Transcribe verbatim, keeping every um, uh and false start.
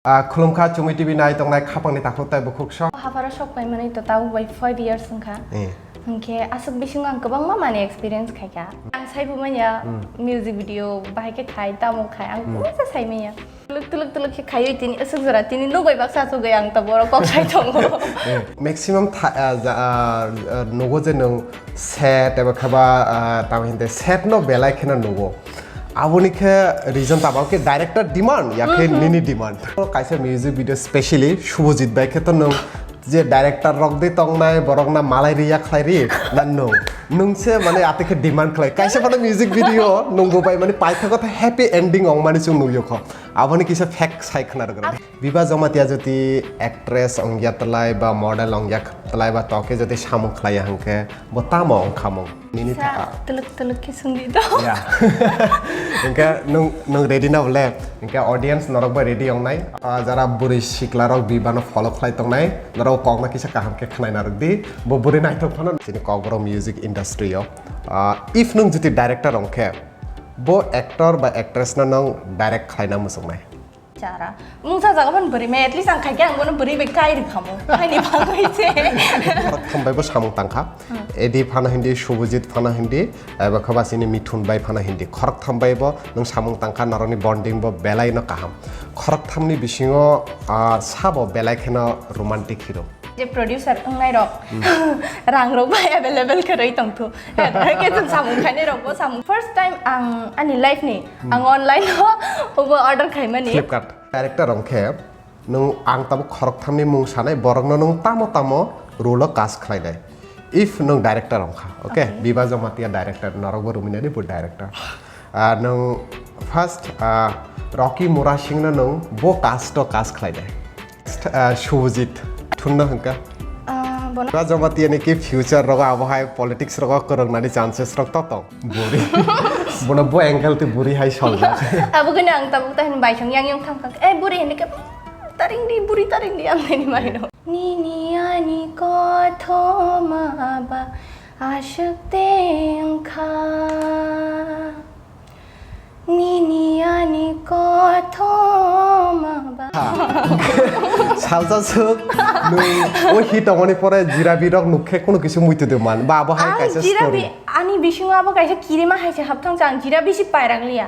Ah, khulumkha Chumui T V nai tongnai khapangni takhuk tei bukhuk sok. Hapharo sok paimani to tabuk bai five years wngkha. Eh. Hwnkhe aswk bisingo ang kwbangma manwi experience khaikha. Ang saibo manya Hmm. music video bahai khe khai, tamo khai, ang Hmm. kisa sai manya. Tuluk tuluk tuluk khe khaiwi tini aswk jora tini nugwi baksa achugwi ang to borok kok sai tongo. Eh, maximum tha-, ah, ja-, ah, ah, nugo je nwng set eba khaba, ah, tamo hinte set no belai kheno nugo. Aboni khe reason tamo khe director demand ya khe Mhm. nini demand. Kaisa music video specially Subhajit bai khe to nwng je director rok de tongnai borok na malai ri ya khlai ri na nwng. Nwng se mane ate khe demand khlai. Kaisa phano music video nungbo bai mane paithago tha happy ending ong mani chwng nugyo kho. Aboni kisa fact sai khna rwgwrwdi. Biba Jamatia jodi actress ongya tlai ba model ongya tlai ba toke jodi samung khlaiya hwnkhe bo tamo wngkhamung? Nini Sa thaka. Tuluk tuluk khe sungdi to. Ya. Hwnkhe nwng, nwng ready na bole? Hwnkhe audience norok bai ready ongnai. Ah, jara bwrwi sikla rok Biba no follow khlai tongnai, norok kokno kisa kaham khe khwnai narwkdi. Bo bwrwi naithok phano chini Kokborok music industry o. Ah, if nwng jodi director ongkhe, bo actor ba actress no nwng direct khlaina muchungnai? Chara. Mungsa jaga phano bwrwi mai, at least ang khaikhe ang bono bwrwi bai kai rwkhamu. Haini bagwi se. Khoroktham bai bo samung tangkha. Hmm. Edi phano hindi, Subhajit phano hindi, eba khe ba chini Mithun bai phano hindi. Khoroktham bai bo nwng samung tangkha, norokni bonding bo belai no kaham. Khorokthamni bisingo, ah, sabo belai kheno romantic hero. Je producer wngnai rok, Hmm. rang rok bai available kwrwi tongthu. Hwnkhe chwng samung khainai rok bo samung. First time ang ani life ni, Hmm. ang online o obo order khaimani. Flipkart. Director wngkhe nwng ang tabuk khorokthamni mung sanai, borokno nwng tamo tamo role o cast khlainai. If nwng director wngkha, okay? Okay. Biba Jamatia director, norokbo Ruminani bo director. Ah, nwng first, ah, Rocky Murasingno nwng bo cast o cast khlainai. Next, ah, Subhajit, thunno hwnkha. Ah, bono Biba Jamatiani ki future rogo abo hai politics rogo kwrwngnani chances rok to tong. Buri. Bono bo angle twi buri hai soljak. Abo khe ang tabuk ta hin bai song yang yang thang thang. Eh, buri hini khe, "Taring di, buri taring di," ang nini mai no. Nini ani kothoma ba aswk tengkha. Nini ani kothoma ba. Salsa suk, nung, o hit tongoni pore jirabi rok nukhe kunu kisu muitu de man. Ba abo hai Ang kaisa jirabi story. Ani bisingo abo kaisa kirima hai se hapthang chang jira bisi pairang liya.